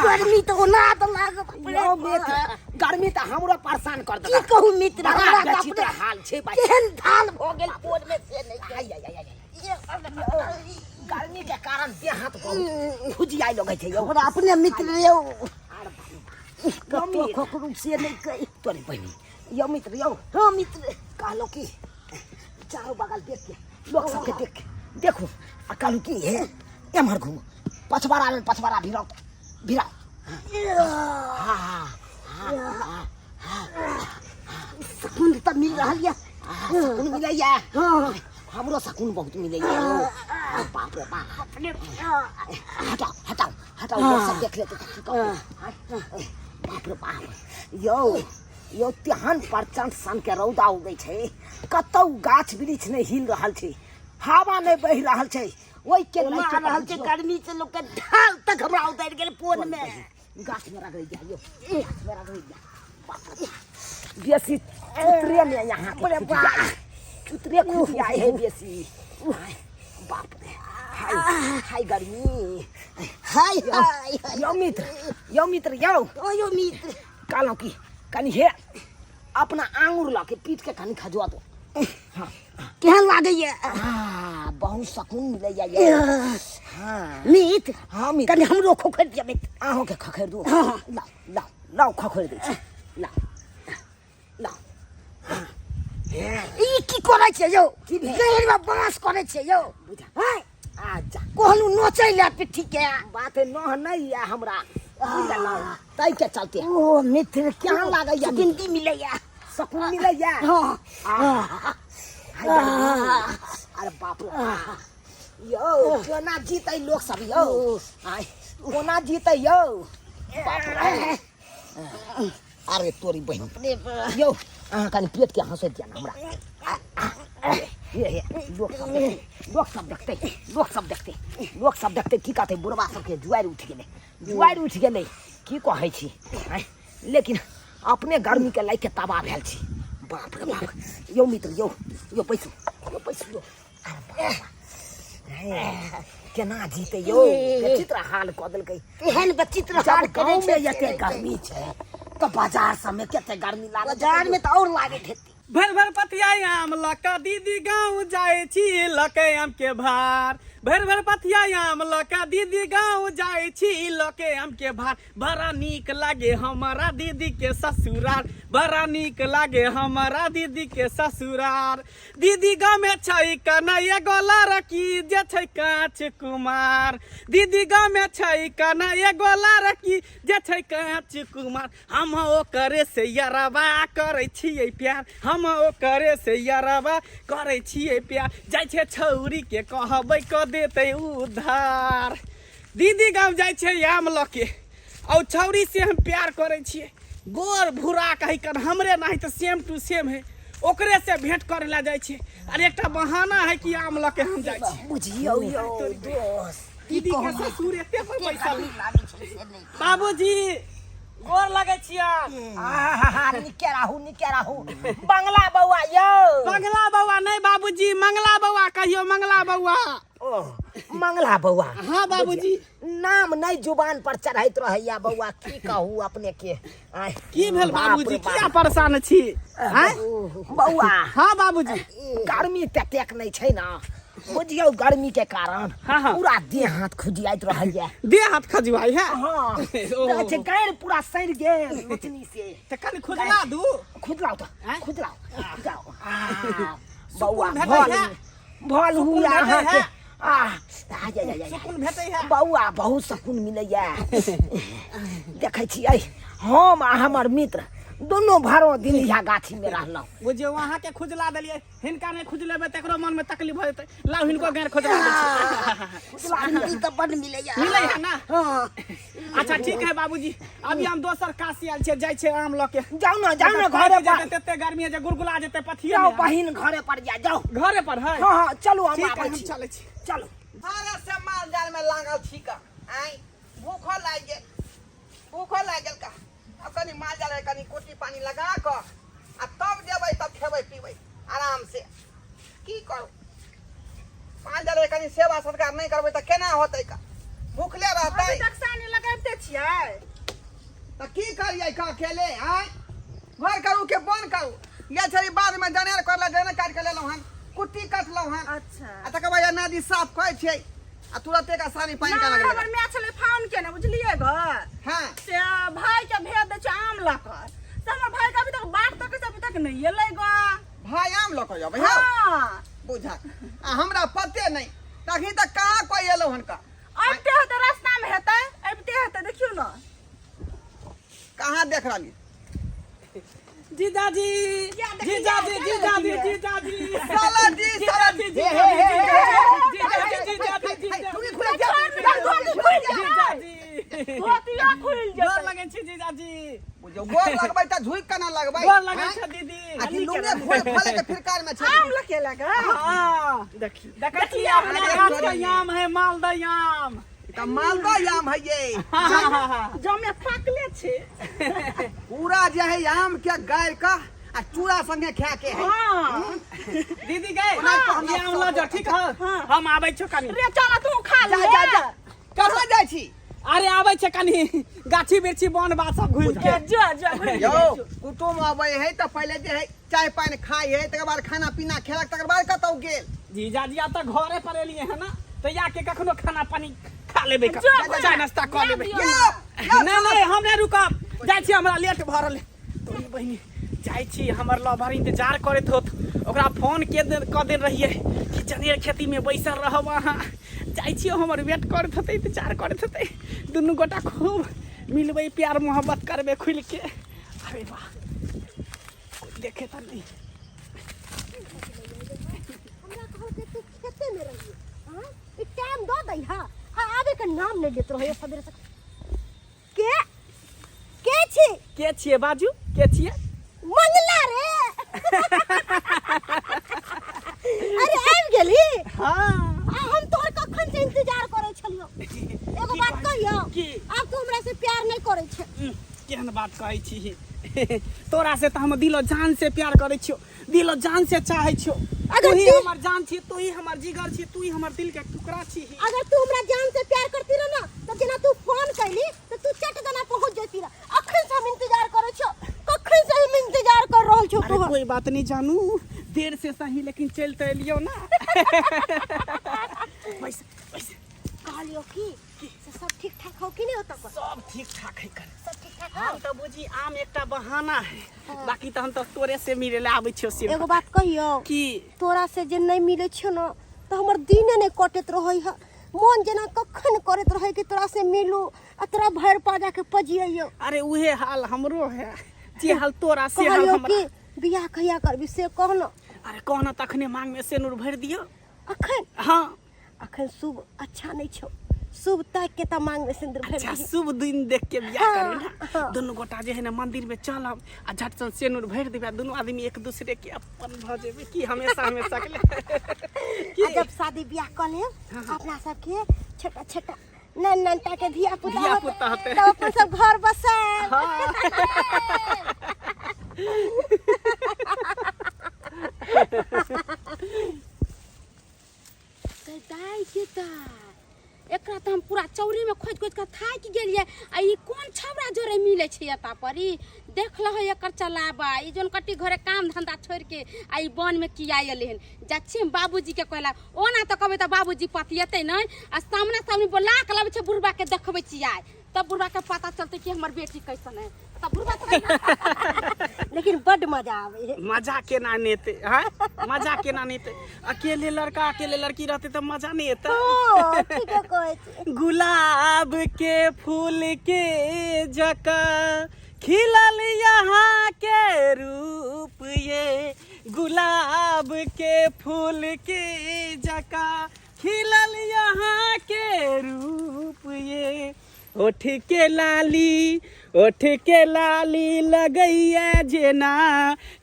गर्मी तऽ ओना तऽ लागत। यौ मित्र, गर्मी तऽ हमरो परेशान कर की देलक। कहू मित्र, बड़ा हमरा तऽ विचित्र अपने हाल छै भाइ। केहन धाल भऽ गेल पोर में से नहि। आइ, आइ, आइ, आइ, आइ। गर्मी के कारण देह हाथ बहुत खुजियाइ लगै छै यौ। हमरा अपने मित्र यौ यौ कतौ मित्र, खोखरू से नहि कही। तोरे बहिनी। यौ मित्र यौ। हाँ मित्र। कहलहुँ कि चारू बगल देख के, लोक सबके देख के देखू आ कहलहुँ कि हे एम्हर घूमू, पछवाड़ा लेल पछवाड़ा भिराउ भिराउ। सुकून तऽ मिल रहल यऽ। सुकून मिलैया? हाँ। हमरो सुकून बहुत मिलैया यौ। बाप रे बाप, हटाओ हटाओ हटाओ, लोक सब देख लेतै तऽ की कहतै? बाप रे बाप यौ, यौ तेहन प्रचंड सन के रौदा उगै छै, कतौ गाछ वृक्ष नहि हिल रहल छै, हवा नहि बहि रहल छै, ओहि के ओना लए के रहल छै। गर्मी से लोक के ढाल तक हमरा उतरि गेल पोन में। गाछ में रगड़ि जाइयो, गाछ में रगड़ि जा। बाप रे, बेसी चुतरे में यहाँ के अरे खुजियाइ, चुतरे खुजियाइ है बेसी। बाप रे, हाय हाय गर्मी, हाय हाय हाय। यौ मित्र, यौ मित्र यौ। ओ यौ मित्र। कहलहुँ कि कनि हे अपना आंगुर लऽ के पीट के कनि खजुआ दो। केहन लागैया? हाँ, बहुत सुकून मिलैया ये। हाँ। मित्र। हाँ मित्र। कनि हमरो खोखरि दिअ मित्र। अहूँके खखरि दू? हाँ। लाउ लाउ लाउ, खखरि दै छी, लाउ लाउ। ई की करै छियै यौ? की भेल? गैर में बाँस करै छियै यौ? बुझा। हैं? आ जा। कहलहुँ नोचै लए पिट्ठी के। बात नह नहि यऽ हमरा बुझलहुँ, ताहि के चलते। ओ मित्र, केहन लागैया? सुकिंदी मिलैया। सुकून मिलैया? हाँ। हाय गर्मी। अरे बाप रे बाप। यौ कोना जीतै लोक सब यौ? आय कोना जीतै यौ? बाप रे, अरे तोरी बहिन। यौ अहाँ कनि पेट के हंसैत दिअ ने हमरा। हे हे, लोक सब देखतै, लोक सब देखतै, लोक सब देखतै, लोक सब देखतै की कहतै? बुढ़बा सबके जुआरि उठि गेलै, जुआरि उठि गेलै। की कहै छी आँय, लेकिन अपने गर्मीके लए के तबाह भेल छी। बाप रे बाप। यौ मित्र यौ, यौ बैसू यौ, बैसू यौ। अरे बाप रे, हे, केना जीते यौ? विचित्र हाल कऽ देलकै। एहन विचित्र जब हाल करै गाँवमे छै एते गर्मी छै तऽ बाजार सबमे कते गर्मी लागत? बाजार में तऽ और लागैत हेतै। भरि भरि पथिया आम लऽ कऽ दीदी गाँव जाइ छी, लऽ के आम के भार। भरि भरि पथिया आम लऽ कऽ दीदी गाँव जाइ छी, लऽ के आम के भार। बड़ा नीक लागे हमारा दीदी के ससुरार, बड़ा नीक लागे हमारा दीदी के ससुरार। दीदी गाँव में छै कना एगो लड़की जे छै काँच कुमार। दीदी गाँव में छै कना एगो लड़की जे छै काँच कुमार। हम ओकरे से यरबा करै छियै प्यार, हम ओकरे से यरबा करै छियै प्यार। जाइ छै छौरी के कहबै कऽ देतै उधार। दीदी गाँव जाइ छै आम लऽ के और छौरी से हम प्यार करै छियै। गोर भूरा कही कर हमरे नहीं तऽ सेम टू सेम है, ओकरे से भेंट करे ला जाइ छियै। अरे एकटा बहाना है कि आम लऽ के हम जाइ छियै। बुझियौ यौ दोस्त, दीदी के ससुर एते पर बैसल। बाबूजी गोर लगै छियन। आहा, निके राहू, निके राहू। बंगला बौआ यौ। बंगला बौआ नहीं बाबूजी, मंगला बौआ कहियो, मंगला बौआ। ओ मंगला बौआ। हाँ बाबूजी। नाम नहीं जुबान पर चढ़ैत रहैया बौआ, की कहू अपने के। आय, की भेल बाप बाबूजी? रे बाप। किया परेशान छी आँय? बौआ। हाँ बाबूजी। गर्मी ततेक नहीं छै ना बुझियौ, गर्मी के कारण हाँ, हाँ। पूरा देह हाथ खुजियाइत रहैया। देह हाथ खजुआई है? हाँ। ओ। देखै छै, गारि पूरा सड़ि गेल नोचनी से। तऽ कनि खुजला दू। खुजलाउ तऽ। आँय? खुजलाउ खुजलाउ। आ, बौआ सुकून भेटै भल है? भल सुकून हुआ भेटै अहाँके है? आ आ, जा, जा, जा, जा। सुकून भेटै है? बौआ बहुत सुकून मिलैया। देखै छियै, हम आ हमर मित्र दुनू भरो दिन इएह गाछी में रहलहुँ। बुझियौ अहाँके खुजला देलियै, हिनका नहि खुजलेबै तकरो मनमे तकलीफ भऽ जेतै। लाउ हिनको गाँड़ खुजला दै छी। सुकून तऽ बड मिलैया। मिलै है ना? हाँ। अच्छा ठीक है बाबूजी, अभी हम दोसर काशी आयल छियै, जाइ छियै आम लऽ के। जाउ ने, जाउ ने घरे पर। तते गर्मी है जे गुलगुला जेतै पथिया। जाउ बहिन घरे पर जा, जाउ। घरे पर है? हाँ हाँ, चलू हम ठीक है, आबै हम छी। चलै छी। चलू। अरे से माल जाल में लागल छी का आय, भूखो लागि गेल, भूखो लागि गेल का। आ कनि माल जाल के कनि कुट्टी पानी लगा कऽ आ तब जेबै, तब खेबै पीबै आराम से। की करू, माल जाल के कनि सेवा सत्कार नहि करबै तऽ केना होतै का, भूखले रहतै। अभी तक सानी लगाबिते छियै? छियै का अकेले आय घर करू के बंद करू ये छड़ी बाद में जनेर करला जनेर काट के लेलहुँ हन कुट्टी कटलहुँ हन। अच्छा। आ तकर बाद नदी साफ करै छियै आ तुरते का सानी पानि ना का लगलै। हमर माय छलै फोन केने बुझलियै ग। हां। से भाई के भेज दै छै आम लऽ कऽ, से हमर भाई के अभी तक बाट तक अभी तक नहि एलै ग। भाई आम लऽ कऽ अबै हौ? हाँ। बुझा आ हमरा पते नहि तखनी तक कहाँ कोई एलौ हन का। अबिते हेतै रास्ता में हेतै, अबिते हेतै देखियौ न। कहाँ देख रहली? जीजाजी जीजाजी जीजाजी जीजाजी साला जी साला जी जीजाजी जीजाजी जीजाजी खुली खुली जा जीजाजी धोतिया खुलि गोर जेतै। लगै छी जीजाजी। बुझौ गोर लगबै त झुकि केना लगबै? गोर लगै छै दीदी। आ कि लुंगे खोल खोले के फिर कार में छै। आम लकेला ग। हाँ देखी देखै छी अपना गाछ के आम है, मालदह आम। त मालदह आम है ये। जमे पाकले छै पूरा जे है आम के गारि के आ चूड़ा संगे खा के है। हाँ। दीदी गए ओना तो हमरा ये आम लऽ जाओ, ठीक है? हम आबै छौ कनी। रे चल तू खा जा ले। जा जा कहाँ जाइ छी? अरे आबै छै कनी गाछी बिरछी बन बात सब घुमि के। जो जो घुमि यौ कुटुम अबै है तऽ पहिले जे है चाय पानि खाइ है, तकर बाद खाना पीना खेलक, तकर बाद कतौ गेल। जीजाजी आब तऽ घरे पर एलियै है ना, तऽ आके कखनो खाना पानी खा लेबै, जो, चाय नाश्ता कऽ लेबै। यौ नहि नहि हम नहि रुकब, जाइ छी, हमरा लेट भऽ रहल है। तोरी बहिनी जाइ छी, हमर लवर इंतजार करैत होत, ओकरा फोन के कऽ देने रहियै कि जनेर खेती में बैसल रहब अहाँ। जाइ छी, हमर वेट करैत होतै, इंतजार करैत होतै। दुनू गोटा खूब मिलबै, प्यार मोहब्बत करबै खुलि के। अरे वाह, कोई देखे तऽ नहि। हमरा कहलकै तू खेते में रहिए। हाँ ई टाइम दऽ दै हा, आ आबे के नाम नहीं लेत रहे सबेरे से। के के छी? के छियै बाजू, के छियै? मंगला रे। अरे आबि गेली? हाँ। आ हम तोहर कखन से इंतजार करै छलियो। एगो बात कहियो? की? आब तू हमरा से प्यार नहीं करै छै। केहन बात कहै छी? तोरा से तऽ हम दिलो जान से प्यार करै छियो, दिलो जान से चाहै छियो। अगर तू ही तू- हमर जान छी, तू ही हमर जिगर छी, तू ही हमर दिल के टुकड़ा छी। अगर तू हमरा जान से प्यार करती रह ना, तो जेना तू फोन कैली तो तू चट दना पहुंच जैती रह। अखन से हम इंतजार करै छियो, कखन से हम इंतजार कर रहल छियो अरे तोहर। कोई बात नहीं जानू, देर से सही लेकिन चल तो एलियो ना। बैस बैस। कहलियो की से सब ठीक ठाक हो कि नहीं होता पर? सब ठीक ठाक है कर। सब ठीक ठाक हम हो? तो बुझी आम एकटा बहाना है, बाकी तो हम तो तोरे से मिले ला आबै छियो सिर्फ। एगो बात कहियो? की? तोरा से जे नहीं मिले छियो ना तो हमर दिने नहीं कटैत रहै है। मन जेना कखन करैत रहै कि तोरा से मिलू आ तोरा भरि पाजा के पजियैयो। अरे उहे हाल हमरो है, जे हाल तोरा से हाल कहलियो हमरा। कि बियाह कहिया करबी से कह न। अरे कह न तखने मांग में सेनुर भरि दियो। अखन? हाँ। अखन शुभ अच्छा नहीं छौ, शुभ ताक के त मांग में सिंदूर भरि अच्छा दिही। शुभ दिन देख के बियाह हाँ, करबे ना। हाँ। दुनू गोटा जे है ना मंदिर में चलब आ झट सन सेनुर भरि देबै, आ दुनू आदमी एक दूसरे के अपन भऽ जेबै की हमेशा हमेशा के लिए। आ जब शादी बियाह कऽ लेब, अपना सबके छोटा छोटा नन ननटा के धिया पुता धिया होतै, पुता होतै। तब अपन सब घर बसाएब। दाइ के दाइ, एकरा तऽ हम पूरा चौरी में खोजि खोजि कऽ थाकि गेलियै। आ ई कोन छौड़ा जोरे मिलै छै एतऽ पर? ई देख लहो एकर चलाबा, ई जोन कट्टी घरे काम धंधा छोड़ि के आ ई वन में किया एलै हन। जाइ छियै हम बाबूजी के कहला, ओना तऽ कहबै तऽ बाबूजी पतियेतै नहि, आ सामना सामनी बोला कऽ लाबै छै बुढ़बा के, देखबै छियै आइ तब बुढ़बा के पता चलतै कि हमर बेटी कैसन है। तब बुढ़बा तऽ लेकिन बड मजा आबै है। मजा केना नहि एतै? हाँ मजा केना नहि एतै? अकेले लड़का अकेले लड़की रहतै तऽ मजा नहि एतै। हाँ, ठीके कहै छी। गुलाब के फूल के जकाँ खिलल यहाँ के रूप ये, गुलाब के फूल के जकाँ खिलल यहाँ के रूप ये, ओठ के लाली ओठ के लाली लगैया जेना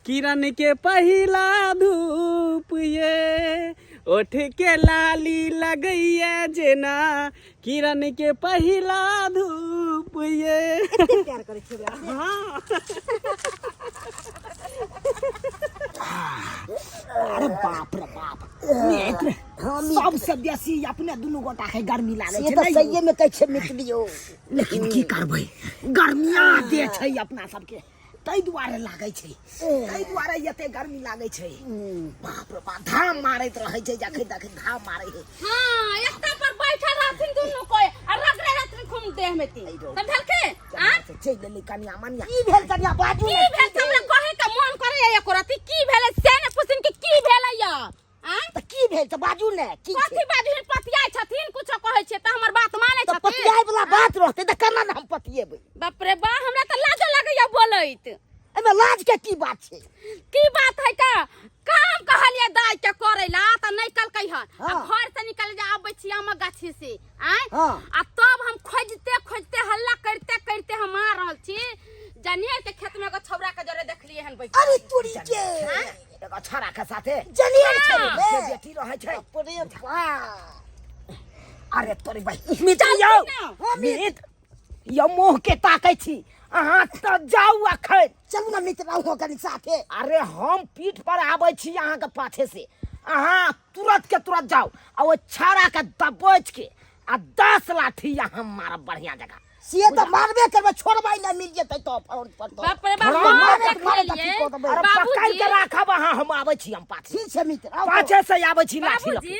किरण के पहिला धूप ये, ओठ के लाली लगैया जेना किरण के पहिला धूप ये। एते प्यार करै छी हमरा से? हाँ। अरे बाप रे बाप, मित्र हाँ, मित्र। सबसे बेसी अपने दुनू गोटा के गर्मी लागै से छै तऽ नहि यौ? सहिए में कहै छै मित्र यौ लेकिन की करबै गर्मिया दे छै अपना सबके ताहि दुआरे लागै छै ताहि दुआरे एते गर्मी लागै छै बाप रे बाप धाम मारैत रहै छै जखन तखन धाम मारै है हाँ एकटा पर बैठल रहथिन दुनू कोई आ रगड़े रहथिन खूब देह में ती समझलके आ चलि गेलै कनिया मनिया की भेल कनिया बाजू की ने भेल हमरा कहे के मन करे एको रति की भेलै से ने पुछिन कि की भेलै या आ तऽ की भेल तऽ बाजू ने की छै? कथी बाजू पतियाइ छथिन कुछो कहै छियै तऽ हमर बात मानै तऽ छथिन पतियाए वाला बात रहतै तऽ केना ने हम पतियेबै बाप रे बा हमरा तऽ लाजो लगैया बोलैत एहिमे लाज के की बात छै की बात है का काम कहलिए दाई के करे ला त नहीं कलकै हन आ हाँ। घर से निकल जा आबै छी आमक गाछी से आय हाँ। आ तब हम खोजते खोजते हल्ला करते करते हम आ रहल छी जनिया के खेत में एगो छौरा के जरे देखलिए हन बैठल अरे तोरी के एगो छोरा के साथे जनियर छै हाँ। के बेटी रहै छै बाप रे बाप अरे तोरी भाई मित्र यौ ना। मित्र यौ मुँह के ताकै छी अहाँ तऽ जाउ अखन चलू ना मित्र अहूँ कनि साथे अरे हम पीठ पर आबै छी अहाँके पाछे से अहाँ तुरंत के तुरंत जाउ आ ओ छाड़ा के दबोच के आ 10 लाठी अहाँ मारब बढ़िया जगह से तऽ मारबे करबै छोड़बै नहि मिल जेतै तऽ फोन पर तऽ बाप रे बाप हाँ, हम मारे तऽ मारे तऽ देखलिए की कऽ देबै? अरे पकड़ बाबूजी के राखब अहाँ हम आबै छी हम पाछे ठीक छै मित्र आउ तऽ। पाछे से आबै छी लाठी लऽ के। बाबूजी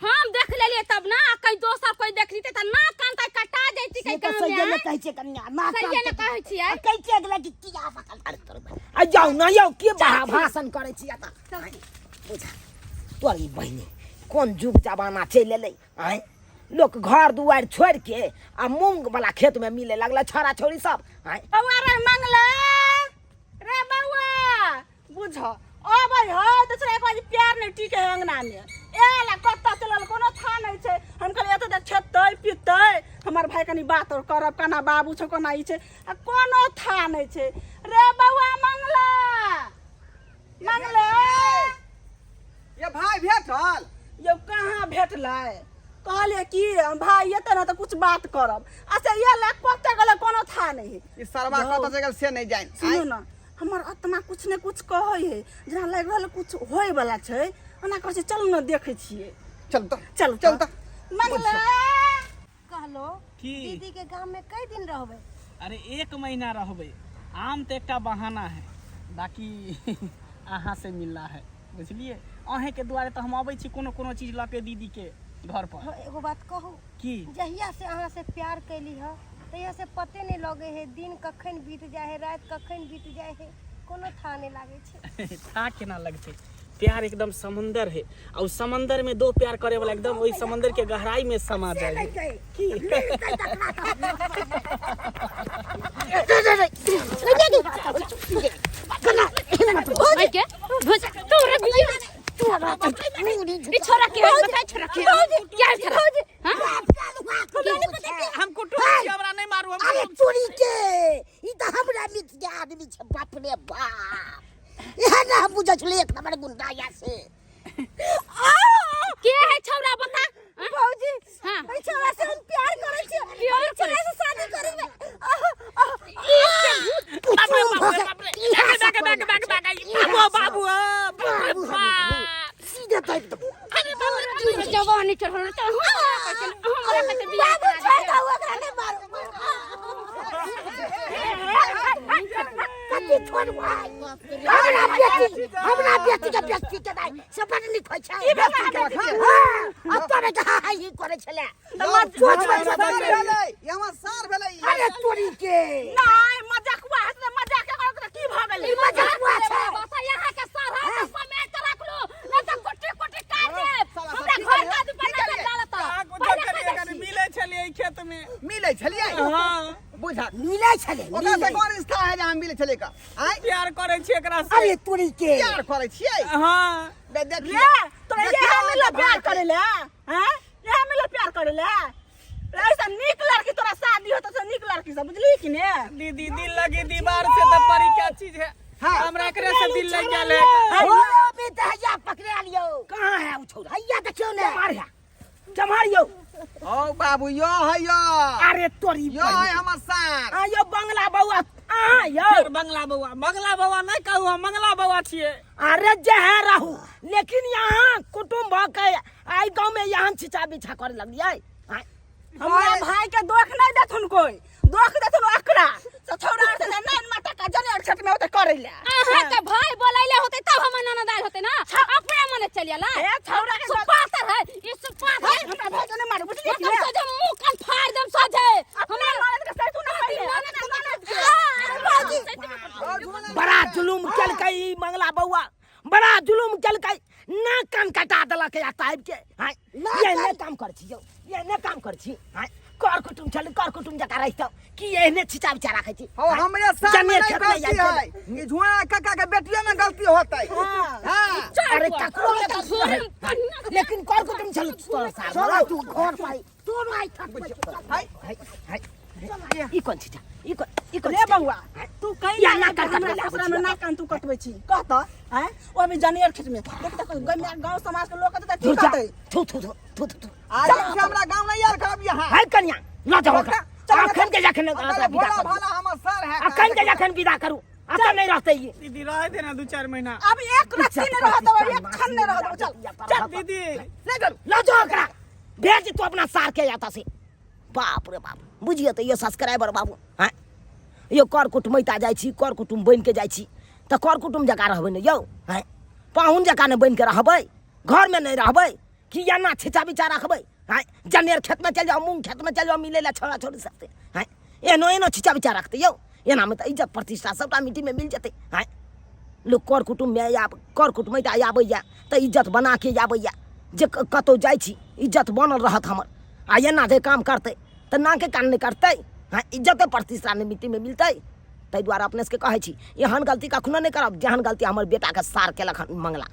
हम देख लेलिए तब ना आ कहीं दोसर कोई देख लीते त ना कान तक कटा जैती से कहीं तऽ गाँव सहिए में ने कहै छियै कनिया ना सहिए ने कहै छियै। आ कहै छियै अगला कि किया सकल अरे तोर आ जाउ ना यौ के भाषण करै छी एतऽ बुझा तोरी बहिनी कोन जुग जमाना चलि एलै आँय लोक घर दुआरि छोड़ि के आ मूंग वाला खेत में मिले लगलै छोरा छोरी सब आँय बौआ रे मंगला रे बौआ बुझ अबै है तऽ छोरा एक बार प्यार नहि टिके है अंगना में एला कतऽ चलल कोनो था नहि छै हम कहलियै एतऽ तऽ खेतै पीतै हमर भाय कनि बात और करब केना बाबू छौ केना ई छै आ कोनो था नहि छै रे बौआ मंगला मंगला ये भाई भेटल यौ कहाँ भेटलै कहलियै कि हम भाय एतै ने तऽ कुछ बात करब अच्छा ये लए कतऽ गेलै कोनो था नहि ई सरवा कतऽ से गेल से नहि जानि सुनू ने हमर आत्मा कुछ ने कुछ कहै है जेना लागि रहल कुछ होय वाला छै ओना कहै छै चलू ने देखै छियै चल तऽ चल चल तऽ मंगला कहलो की? दीदी के गाम में कई दिन रहबे अरे एक महीना रहबै आम तऽ एकटा बहाना है बाकी अहाँ से मिलना है बुझलिए अहेंके दुआरे तऽ हम अबै छी कोनो कोनो चीज लऽ के दीदी के घर पर हाँ, एगो बात कहू की जहिया से अहाँ से प्यार कैली ह तहिया से पते नहीं लगे है दिन कखन बीत जाए है रात कखन बीत जाए है कोनो था नहीं लागे छै था केना लगतै प्यार एकदम समुंदर है और समंदर में दो प्यार करे वाला एकदम वही समंदर के गहराई में समा जाए की के भुज तोरा बिया ई छोरा के है बता छोरा के क्या है छोरा हां हम कुटुंब छी हमरा नहीं मारू हम अरे चोरी के ई तऽ हमरा मित्र के आदमी छै बाप रे बाप इएह ने हम बुझै छलियै एक नंबर गुंडा या से के है छोरा बता भौजी हां एहि छोरा से हम प्यार करै छी प्यार एहि छोरा से शादी करबै बाप रे बाप रे बाप रे बैग बैग बैग बैग बाबू बाबू बाप रे बाप सीधे टाइप दबो अरे बाप रे जवानी चढ़ल तो हमरा कहते बियाह बाबू करा छोड़ दे दो ओकरा नहीं मारू कथी छोड़बै हमरा बेटी हमरा बेटी के बेटी के दाइ से बड़ नीक होइ छै हाँ, अब तोरे के हा हा ही करै छलै सोच में सार भेलै ई हमर सार भेलै ई। अरे तोरी के नहि मजाकुआ हेतै तऽ मजाके करत तऽ की भऽ गेलै ई मजाकुआ छै बस यहाँ के सर है समेट के रख लो नहीं तो कुट्टी कुट्टी काट दे साला हमरा सब घर की का आदमी पर नजर डालत कहाँ कुछ करिए मिले छलिए ई खेत में मिलै छलियै हाँ बुझा मिलै छलै ओकरा से मिलै। कोन रिश्ता है जे हम मिलै छलियै का आँय प्यार करे छी एकरा से अरे तोरी के प्यार करै छियै हाँ बे देखिए रे तोरा देखिए इएह मिलल अहाँके प्यार भाई करै लए हैं इएह मिलल प्यार करै लए ऐसा नीक लड़की तोरा शादी होतो से नीक लड़की से बुझली कि ने दीदी दिल लगी दीवार से तो परी क्या चीज है हाँ। हमरा एकरे से दिल लग गेल है ओ बेटा हैया पकड़ा लियौ कहाँ है उ छौरा हैया देखियौ ने मार है जमार यौ ओ बाबू यो है यो अरे तोरी यो है हमर सार आ यौ बंगला बौआ अहाँ यौ फेर बंगला बौआ, बंगला बौआ नहि कहू, हम मंगला बौआ छियै। अरे जे है रहू, लेकिन यहाँ कुटुम्ब भऽ के आई गाँव में यहाँ छिचा बिछा करे लगलियै। आँय, हमरा भाई के दोख नहीं देथुन कोई, दोख देथुन ओकरा से छौड़ा से नहीं माता का जने और खेत में होते करे ले। अहाँ के भाई बोलैले होते तब हमर ननद आयल होते ना, अपने मने चलि आयल। ए छौड़ा के सुपातर है ई, सुपातर। हमरा भाई के नहीं मारू, बुझलियै कि हम ने? सोझे मुंह कान फाड़ देम सोझे। अपना ननद के सही तू ना पहिले, अपना ननद के। बड़ा जुलुम केलकै ई मंगला बौआ, बड़ा जुलुम केलकै। ना कान कटा देलक या ताबि के। आँय, ये ने काम कर छी यौ, ये ने काम कर छी। आँय, कर कुटुम छल, कर कुटुम जकाँ रहितौ कि एहने छिचा बिछा राखै छी? हौ, हमरे साथ में जने नहीं खेत में गलती जाइ छै। है, ई झुआ काका के बेटियो में गलती होतै। हां, अरे ककरो के गलती रहै, लेकिन कर कुटुम छल तोर साल। चल तू घर पर, तू नहीं थक। हाय हाय हाय, ई कोन छिचा, ई कोन, ई कोन रे छिचा? बौआ, तू कहीं या ना कान हमरा कटबै ससुरा में ना कान तू कटबै छी, कह त हैं ओ भी जनेर खेत में देख त गांव समाज के लोग कहतै की धुर जा, कहतै? थू थू थू थू थू थू। आज से हमरा गांव नहीं आयल करब यहाँ। हाय कन्या, ल जाओ ओकरा। चल, अखन के जखन अरे विदा भोला करू, भाला हमर सर है। अखन के जखन विदा करू, अतः नहीं रहते ई। दीदी, रह दे ना 2-4 महीना। अब एक रत्ती नहीं रहत, अब एक क्षण नहीं रहत, चल चल दीदी, ले चल, ल जाओ ओकरा, भेज तू अपना सार के आता से। बाप रे बाप, बुझिए तऽ यो सब्सक्राइबर बाबू, हँ यो कर कुटुमैता जाइ छी, कर कुटुम बनि के जाइ छी तऽ कर कुटुम जकाँ रहबै ने यौ? हँ, पाहुन जकाँ नहि बनि के रहबै, घरमे नहि रहबै कि एना छिचा बिचा रखबै? हँ, जनेर खेतमे चलि जाउ, मूँग खेतमे चलि जाउ मिलै लए छौड़ा छौड़ी सबके। हँ, एनो एनो छिचा बिचा रखतै यौ? एनामे तऽ इज्जत प्रतिष्ठा सबटा मिट्टीमे मिल जेतै। हँ, लोक कर कुटुम्बमे या कर कुटुमैता आबैए तऽ इज्जत बनाके आबैए जे कतहु जाइ छी इज्जत बनल रहत हमर। आ एना जे काम करतै तऽ नाके कान नहि करतै। हँ, इज्जते प्रतिष्ठा नहि मिट्टीमे मिलतै। ताहि दुआरे अपने सबके कहै छी, एहन गलती कखनो नहि करब जेहन गलती हमर बेटाके सार केलक हन मंगला।